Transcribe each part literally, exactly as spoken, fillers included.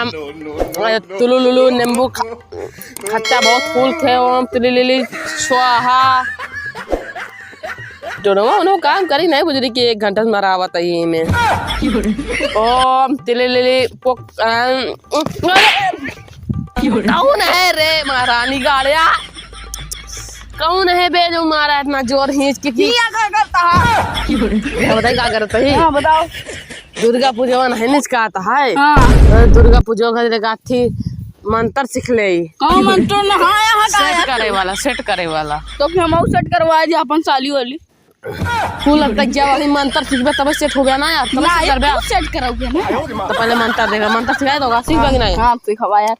तुलुलुलु नींबू ख-, खट्टा बहुत फूल खे, ओम तिलिलिलि स्वाहा। टोनवा उन्हों काम करी नहीं बुजुर्ग की एक घंटा से मरावत है ये में। ओम तिलिलिलि पोक-, अम, अरे! कौन है रे महारानी गाड़िया? कौन है बे जो मारा इतना जोर खींच के की? क्या करता है? बताइए क्या करता है? हाँ, बताओ। दुर्गा पूजवा नहीं निचकात है। हाँ। तो दुर्गा पूजवा खातिर एक आथी मंत्र सीख ले। कौन मंत्र ना? हाँ, यहाँ का सेट है? करे वाला, सेट करे वाला। तो फिर हम और सेट करवा दिया अपन साली वाली। कुल अब तक जब अभी मंत्र सीखबे तब सेट हो गया ना यार, तब ना, सेट ये करबे। तू सेट कराओगे ना। तो पहले मंत्र देखा, मंत्र सिखाए तो होगा, सीख गया कि नहीं? हाँ, सिखावा यार।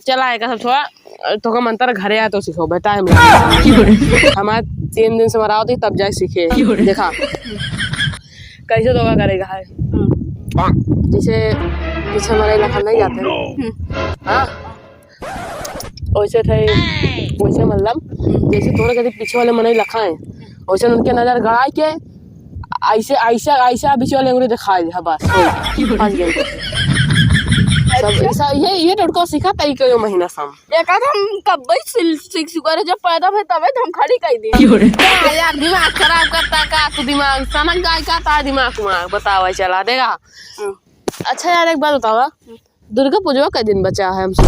चला, एक सब छोड़ा, तोका मंत्र घरे आए तो सिखाओ, बेटा, हम हमारे तीन दिन से मरावत ही, तब जाए सीखे। देखा, कैसे तोका करेगा है? जैसे पीछे मरे लखन नहीं जाते हैं। हाँ, वैसे थे, वैसे मतलब, जैसे तोरे कभी पीछे वाले मनई लखाए, वैसे उनके नजर गड़ाए के, ऐसे, ऐसे, ऐसे पीछे वाले अंगुरी दिखाए, हाँ, बस, हो, फंस गए। सब, सब, ये, ये टोटका सीखा तई कयो महीना से हम। एक आध हम कब्बई सिल-, सीख चुका रहे, जब पैदा भए तबे तो हम खड़ी कर दिए। का यार, दिमाग खराब करता का तू? दिमाग सनक गाय का ता दिमाग, दिमाग बतावा चला देगा। हाँ। अच्छा यार, एक बात बतावा, हम्म। दुर्गा पूजवा कई दिन बचा है हमसे?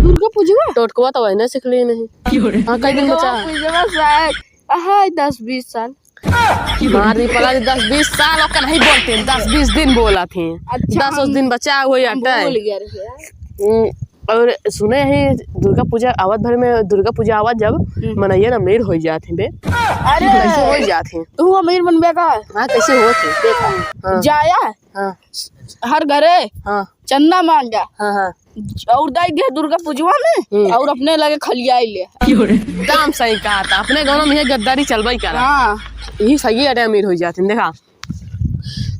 दुर्गा पूजवा? टोटकवा तो वही ना सीख ली नहीं। हाँ, कई दिन बचा है? पूजवा शायद, हाँ, दस बीस साल। मार दी पला, दस बीस साल ओका नहीं बोलते, दस बीस दिन बोला थे। अच्छा, दस उस हम दिन बचा हुआ ही हम अट्टा है। भूल गया रहे यार। हम्म, और सुने ही दुर्गा पूजा आवत भर में, दुर्गा पूजा आवत जब हम्म। मनैया अमीर हो जाते बे। अरे। कैसे हो जाते? तू अमीर बनबे का? हाँ, कैसे हो थे? देखा। हाँ। जाया। हाँ। हर घरे। हाँ। चंदा मांगा। हाँ, हाँ। और दाई दिया दुर्गा पूजवा में, हम्म। और अपने लगे खलियाई ले। एकदम सही कहा था, अपने गाँव में ये गद्दारी चलबई करा। हाँ। यही सही अटे, अमीर हो जाते हैं, देखा।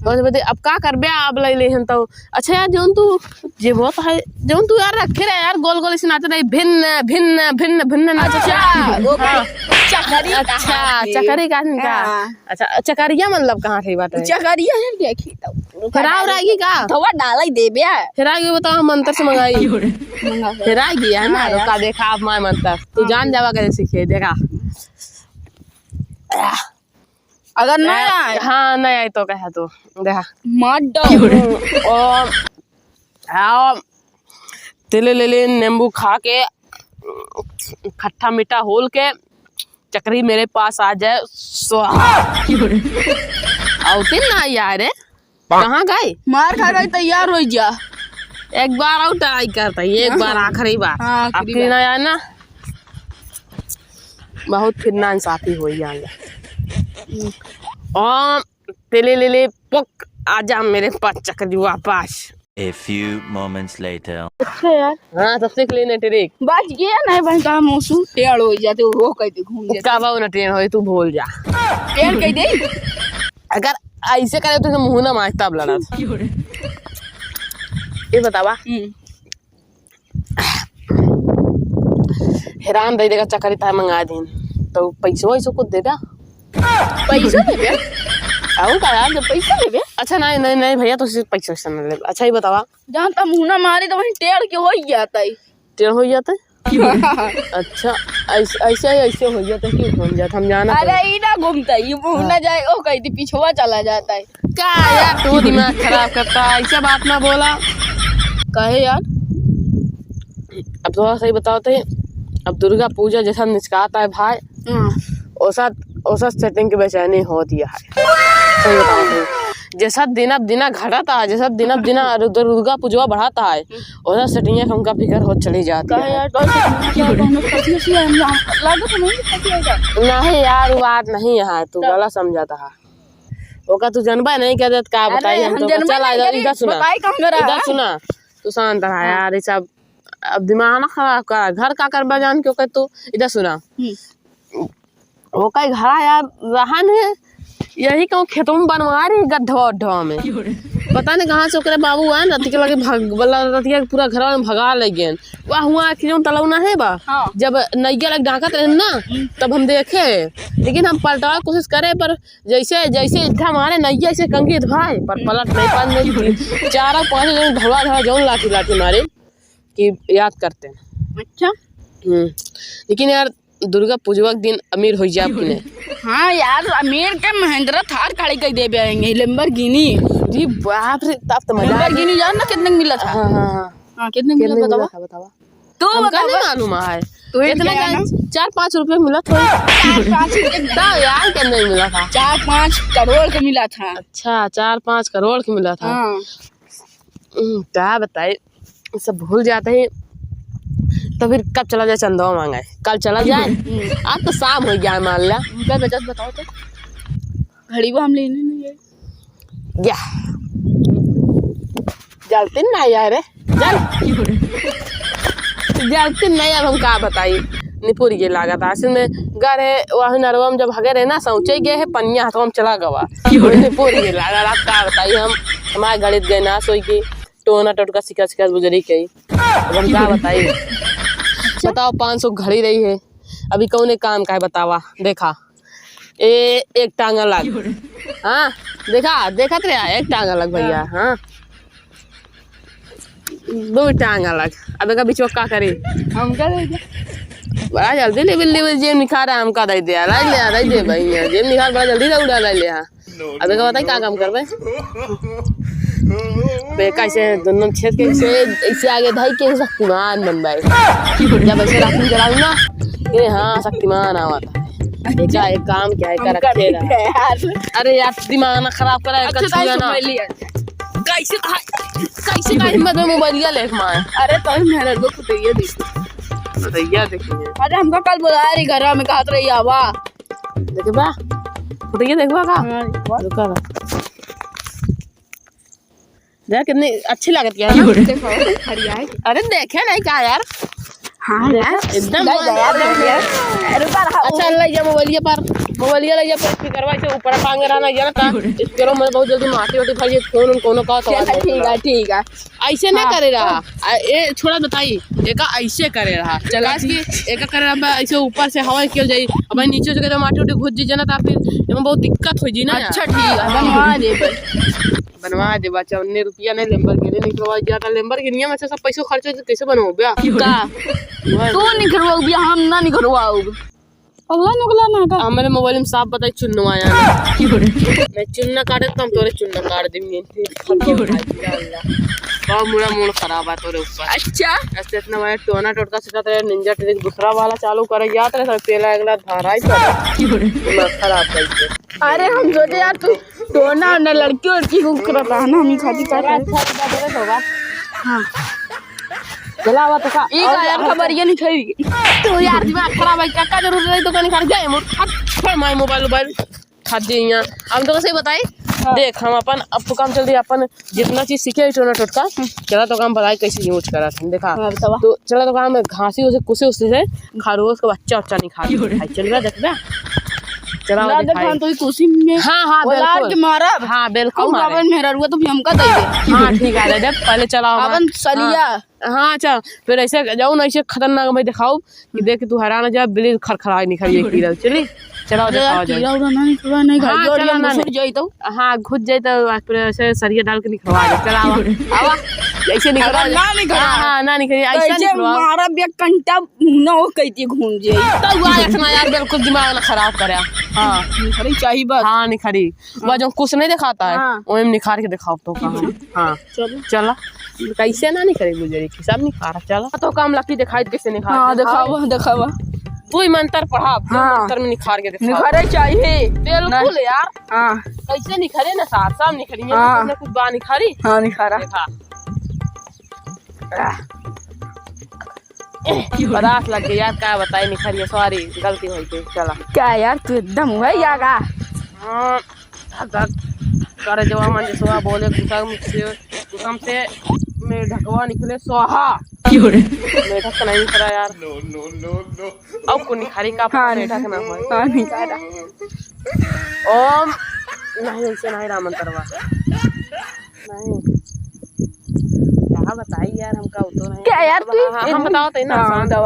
बस बदे, अब का करबे, अब ले ले हन तो। अच्छा यार, जौन तू, जे बहुत है, जौन तू यार रखे रहे यार, गोल गोल ऐसे नाचत रही, भिन्न, भिन्न, भिन्न, भिन्न नाचत रही। अच्छा, वो हाँ। चकरी अच्छा, कहा थे। चकरी कहा थे का? हाँ। अच्छा, चकरिया मतलब कहाँ थे बाटे? चकरिया है क्या? खेत। हेराव रागी का? थवा डालाई देबे। हेरागी बताओ, हम मंत्र से मंगाई। मंगा के। हेरागी है ना, हाँ, रुका यार। देखा आप माय मंत्र। तू हाँ, जान बोल। जावा कैसे सीखे, देखा। अगर नहीं आए। हाँ, नहीं आए तो कहे तू, देखा। मार डाल। ओ, आओ, तिले ले ले, नींबू खा के, खट्टा मीठा होल के, चकरी मेरे पास आ जाए, स्वाहा। क्यों रे? आवते ना यार, रे। कहाँ गए? मार खा गई, तैयार हो जा। एक बार और try करता है, एक बार हाँ। आखिरी बार। हाँ, आखिरी अब फिर बार। ना आए ना, बहुत फिर नाइंसाफी हो जाएगा। ओम तेले ले ले पक, आजा मेरे पास चकरी वापस। A few moments later. अच्छा यार। हाँ, तो सीख लेने trick। बच गया नहीं बनता, मौसू टेढ़ हो जाते, वो कहते घूम जाते। का बाबू ना टेढ़ होई, तू भूल जा। टेढ़ कह दे। अगर ऐसे करे तो मुँह ना मार तब लड़ा। ये बतावा। हम्म। हेरान दे देगा चकरी ताय मंगा दिन। तो पैसो वैसो कुछ देबा? पैसो देबे? आऊ का यार, जब पैसा देबे? अच्छा, नहीं, नहीं, नहीं भैया, तो सिर्फ पैसा वैसा ना लेबे। अच्छा, ये बतावा। जहाँ तक मुँह ना मारी तो वहीं टेढ़ के हो ही जाता है। टेढ़ हो जाता है? अच्छा, ऐसे, ऐसे, ऐसे हो जाता है, क्यों घूम जाता? हम जाना अरे, तो ई ना घूमता है, ये मुँह हाँ। ना जाए, ओ कहीं थी पिछवा चला जाता है। का यार, तू दिमाग खराब करता है, ऐसा बात ना बोला। काहे यार? अब थोड़ा सही बताओ तो, अब दुर्गा पूजा जैसा निचकाता है भाई, हाँ। ओसा, ओसा setting के बेचैनी होती है। सही बताओ तो, जैसा दिना दिना घटता है, जैसा दिना दिना दुर्गा पूजवा बढ़ता है, ओसा setting का हमका फिकर होत चली जाती काहे है। यार, कौन सा, कौन सा, कौन सा, कौन सा, हम, हम, लागत नहीं, कौन सा? नहीं यार, वो बात नहीं है, तू तब? गलत समझता है। ओका तू जनबा नहीं कर देत, का अरे, बताई हम हम तो। जनबे चल, नहीं इधर, करी, इधर सुना। बताई कहाँ करा इधर है? सुना, तू शांत रहा हाँ। यार, ये सब अब दिमाग ना खराब करा। घर का करबा जान के ओके तू, इधर सुना। हम्म। ओका घरा यार रहन है, यही कहूँ खेतों में बनवा रही गड्ढवा उड्ढवा में। पता नहीं कहाँ से ओकरे बाबू आए, रतिया के लगे भग-, बोला, रतिया के पूरा घरवा में भगा ले गए। वह हुआ कि जौन तलौना है बा, हाँ। जब नैया लग डाकत रहे ना, हम्म। तब हम देखे, लेकिन हम पलटावे के कोशिश करे, पर जैसे, जैसे इतना मारे नैया से कंगित भाई, पर पलट नहीं पाए। चारों पाँचों जन धवा धवा जौन लाठी लाठी मारे कि याद करते हैं। अच्छा। हम्म। लेकिन यार, दुर्गा पूजवा के दिन अमीर हो जाब कि नहीं? हाँ यार, अमीर के महिंद्रा थार खड़ी कर देबे आएंगे, Lamborghini। जी बाप रे, तब तो मजा आ जाए। Lamborghini जान ना कितने में मिला था? हाँ, हाँ, हाँ। हाँ, कितने में मिला, कितने में बतावा। मिला था, बतावा? तू हमका बतावा। नहीं मालूम है। तू ही इतना क्या जान, ना? चार पाँच रुपये मिला था। चार पाँच रुपये? तो यार, कितने में मिला था? चार पाँच करोड़ का मिला था। अच्छा, चार पाँच करोड़ का मिला था। हाँ। हम्म, का बताई, सब भूल जाते हैं। तो फिर कब चला जाए चंदवा मांगे? कल चला जाए। हम्म। आज तो शाम हो गया है, मान ला। उनका बचत बताओ तो। घड़ी वो हम लेने नहीं गए। या। जलती ना यार, जल। जलती ना यार, हम का बताई। निपुर ये लागत। असल में घर है, वह नरवा में जब हगे रहे ना, सौचे गए है, पनिया हाथवा में चला गवा। निपुर ये लागत, आप का बताई हम। हमारे घड़ी गए ना सोई की। टोना टोटका सिखा सिखा गुजरी कई। अब हम का बताई? बताओ, पाँच सौ घड़ी रही है, अभी कौने काम का है बतावा? देखा, ए, एक टांग अलग। हाँ, देखा, देखत रहे, एक टांग अलग भैया। हाँ। हाँ, दो टांग अलग। अब एका बिचवा का करी? हमका दे दे। बड़ा जल्दी ले बिल्ली, जेब निकाल रहा, हमका दे दे, दे दे, दे दे भैया, जेब निकाल, बड़ा जल्दी दौड़ा ले, ले, हाँ। अब एका बताई का काम करबे? बे कैसे दोनों छेद के ऐसे, ऐसे आगे धाई के शक्तिमान बनबे। जब ऐसे रात में जलाऊ ना, ए हाँ, शक्तिमान आवत है। अच्छा। एक काम क्या है, हम कर रखे रहा। यार। अरे यार, दिमाग ना खराब करा, अच्छा, कछुआ ना। कैसे, कैसे का हिम्मत में मोबाइलिया लेके मार? अरे तो मेरा लोग फुटैया देखिए। फुटैया देखिए। अरे हमका कल बुलाया रही घर में, कहत रही आवा। देखबा? फुटैया देखबा का? हाँ, देखबा। रुका ना। देख कितनी अच्छी लागत है ना? देखो, हरिया है। अरे देखे नहीं का यार? हाँ यार। एकदम ले जा यार, ले जा। रुका रहा। अच्छा, ले जा मोबाइलिया पर, मोबाइलिया ले जा पर, स्पीकरवा से ऊपर टांगे रहना, ये ना का? स्पीकरवा में बहुत जल्दी माटी वाटी भर जाए, फोन उन कोनो का तो चल, ठीक है, ठीक है। ऐसे ना हाँ, करे रहा। हाँ। आ, ए, छोड़ा बताई, एका ऐसे करे रहा। चला काहे कि एका करे रहा, बा, ऐसे ऊपर से हवा निकल जाई, अब नीचे से के तो माटी उटी घुस जी जना, ता फिर एमे बहुत दिक्कत हो जी ना। अच्छा, ठीक है, बनवा देबे। बनवा देबा, चौन्ने रुपया नहीं, Lamborghini निकलवा जाता, Lamborghini में से सब पैसों खर्च हो, तो कैसे बनवाबे? का? वह तू निकलवाओ, हम ना निकलवाओ। अगला नगला ना का? हमरे मोबाइल में साफ बताई, चुन्नवा आया। मैं चुन्ना काटे तो हम तोरे चुन्ना काट देंगे। बहुत मुड़ा मूड खराब है तोरे ऊपर। अच्छा। ऐसे इतना बड़ा टोना टोटका सिखाते रहे, निंजा ट्रिक दूसरा वाला चालू करे जात रहे, सब पेला अगला धारा ही करे। दिमाग खराब करके। अरे हम सोचे यार तू टोना ना लड़की उड़की को करता है ना, हम ही खाती चाहते हैं। हाँ। चला आवा तो का? ई का यार, खबरिया नहीं खाई। तो यार दिमाग खराब है, का, का जरूरत है तो का निकाल जाए मोर? हट, छोड़ माई मोबाइल, मोबाइल। खात जाइया। हम तो कैसे बताई? हाँ। देख, हम अपन, अब तो काम चल रही अपन, जितना चीज सीखे है टोना टोटका, हम्म। चला तो काम बताई कैसे use करा था, देखा। हाँ, बतावा। तो चला तो काम घासी उसे कुसे उसे से खरगोश का बच्चा उच्चा निकाल के खाई। चल बा, देख बा। चला ना वो देख, दिखाई। हम तो ई कुसी में हाँ, हाँ, उलार बिल्कुल। के मारब। हाँ, बिल्कुल और मारे। अपन मेहररुआ तो भी हमका दे दे। हाँ, ठीक है, दे दे। पहले चलाओ अपन हमार सलिया। हाँ। हाँ, अच्छा, फिर ऐसे जाओ ना, ऐसे खतरनाक भाई दिखाओ कि देख के तू हैरान हो जा, बिल्ली खरखराए निकल जाए कीड़ा, चली? चलाओ, अरे यार, दिखाओ जाए। कीड़ा उड़ा ना निकलवा, नहीं हाँ, खाई, और चला ये ना, मुसुर नहीं। जाई तो। हाँ, घुस जाई तो, फिर ऐसे सरिया डाल के निकलवा दे, चलाओ। आवा, ऐसे निकलवा अगर दे। ना निकलवा, हाँ, हाँ, ना निकलवा, तो ऐसा ऐसे निकलवा। मारा बे कंटा मुंह ना हो कह दिए घूम जाई। तो हुआ ऐसा ना यार, बिल्कुल दिमाग ना खराब करे। हाँ। निखरी चाहिए बस। हाँ, निखरी। वह जो कुछ नहीं दिखाता है, हाँ। वही में निखार के दिखाओ तो कहाँ है। हाँ। चलो। चला। कैसे ना निखरी गुजरी की, सब निखारा, चला। तो काम लकी दिखाई कैसे निखार हाँ, दिखाओ। दिखावा, दिखावा। तू ही मंत्र पढ़ा, तू हाँ। मंत्र में निखार के दिखाओ। निखरे चाहिए। बिल्कुल नहीं। यार। हाँ। कैसे निखरे ना सार, सब निखरी है, हाँ। कुछ ना कुछ बा निखारी। हाँ, निखारा। देखा। पदार्थ लग गई यार, का बताई निखरिया, sorry, गलती हो गई, चला। क्या यार, तू एकदम हुआ ही आगा। हाँ, धक धक करे जवा मन जसवा बोले, कुसम से, कुसम से मेढकवा निकले स्वाहा। क्यों रे? मेढक नहीं निकला यार। No, no, no, no। अब को निखारी का हाँ, मेढक ना हो। हाँ, निखारा। ओम, नहीं, ऐसे नहीं राम मंत्रवा। नहीं। का बताई यार, हमका उतो नहीं क्या यार, पता। तू हाँ, हाँ, हम बताओ तो ना, हाँ, आसान बताओ।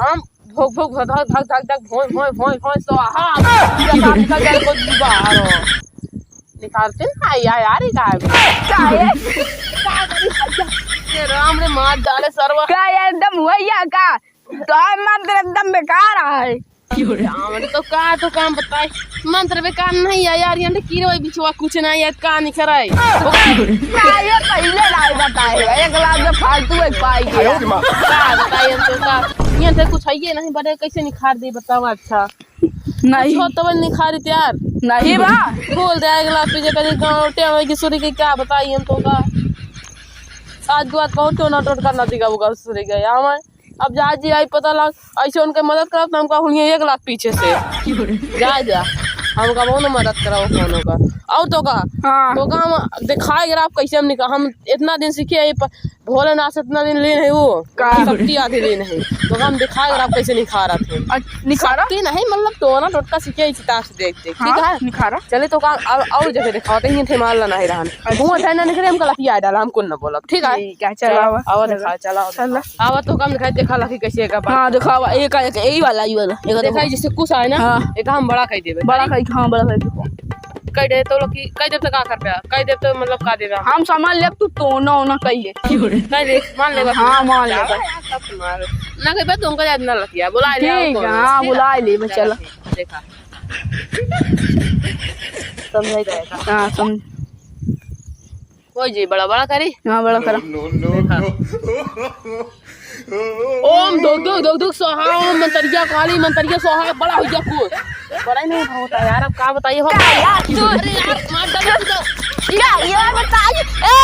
हम भोग, भोग, भोग, भोग, भोग, भोग, भोग, स्वाहा। ये काम निकल जाए, कोई जीवा आ रहा। निकालते ना, या-, यार, ये का है? का है? ये राम रे, मार डाले सरवा। का यार, एकदम हुआ या का? तो है मंत्र एकदम बेकार है। राम रे, तो का, तो काम बताए? मंत्र बेकार नहीं है यार, ये कीड़े वही बिछवा कुछ नहीं है, का नहीं कराए? का ये पहले नहीं बताए, एक लाख में फालतू एक पाई गया। का बताए हम तो का? ये तो कुछ है ये नहीं, बड़े कैसे निखार दे बताओ, अच्छा। नहीं। कुछ हो तो बन निखारित यार। नहीं बा। बोल दे अगला पीछे कहीं गाँव टेम है कि सूर्य के क्या बताई हम तो का। आज के बाद कहूँ टोना टोटका ना दिखा होगा सूर्य के। आवे। अब जा जी आई पता लग, ऐसे उनके मदद करब तो हमका हुनिया एक लाख पीछे से। जा जा। हमका बहुत मदद कराओ कोनो का। और तो का? हाँ। तो का हम दिखाए अगर आप कैसे हम निका-, हम इतना दिन सीखे हैं, प-, भोलेनाथ से इतना दिन लेन है वो, का? शक्ति आधी लेन है। तो हम दिखाए अगर आप कैसे निखारत है। अ, निखारा? शक्ति नहीं, मतलब टोना टोटका सीखे इसी ताश देख देख, ठीक हाँ, है? निखारा। चले तो का, अब और जगह दिखाओ, तो ये थे माल नहीं रहन। अच्छा। वो थे ना निकले, हमका लतिया डाला, हम कुन न बोलब, ठीक है? ठीक है, चलो, चलो, आवा, आवा चलो। दिखा, चलो, आवा चलो। दिखा। आवा तो काम दिखाई, देखा लखी कैसे का बात। हाँ, दिखावा, एक, एक, यही वाला, यही वाला, एक देखा, देखो। जैसे कुछ आए ना, हाँ। एक हम बड़ा कह देबे। बड़ा कह, हाँ, बड़ा कह देबे। कह दे तो लोग की, कह देब तो का कर पे, कह देब तो मतलब का देबे हम? हम सामान लेब, तू टोना ओना कहिए। कह दे, मान लेबा। हाँ, मान लेबा। ना कह बे, तुमको याद ना लतिया, बुला ले, ठीक है, हाँ, ठीक है? बुला ले, बस चलो। देखा। समझाई जाएगा। हाँ, समझ। हो जी, बड़ा बड़ा करी। हाँ, बड़ा करा। No, no, no, no। ओम धुक धुक धुक धुक स्वाहा, ओम मंतरिया काली मंतरिया स्वाहा, बड़ा हो जा कुछ। बड़ा ही नहीं होता यार, अब का बताइए हो। अरे यार, मार डाले तू तो। या, ये बताइए। ए,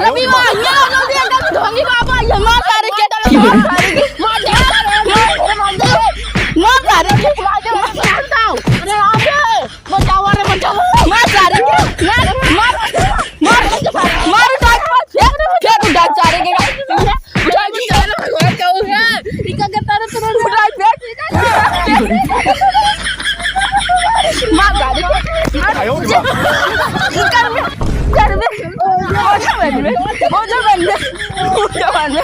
रवि माँ, ये जल्दी अंदर ढोंगी बाबा, ये मार सारे के। मार सारे के। मार दे, मार दे, मार दे। मार सारे के। मार दे, मार दे। अरे, आ दे। बचाओ रे, बचाओ। मार सारे के, मार, मार, मार, मार उठा के, फेंक, फेंक उठा के सारे के। उठा के सारे भगवान का उठा। इनका करता रे, तुरंत उठा के फेंक। मार सारे के, मार। कर बे, कर बे। ओझा बन बे, ओझा बन बे, ओझा बन बे।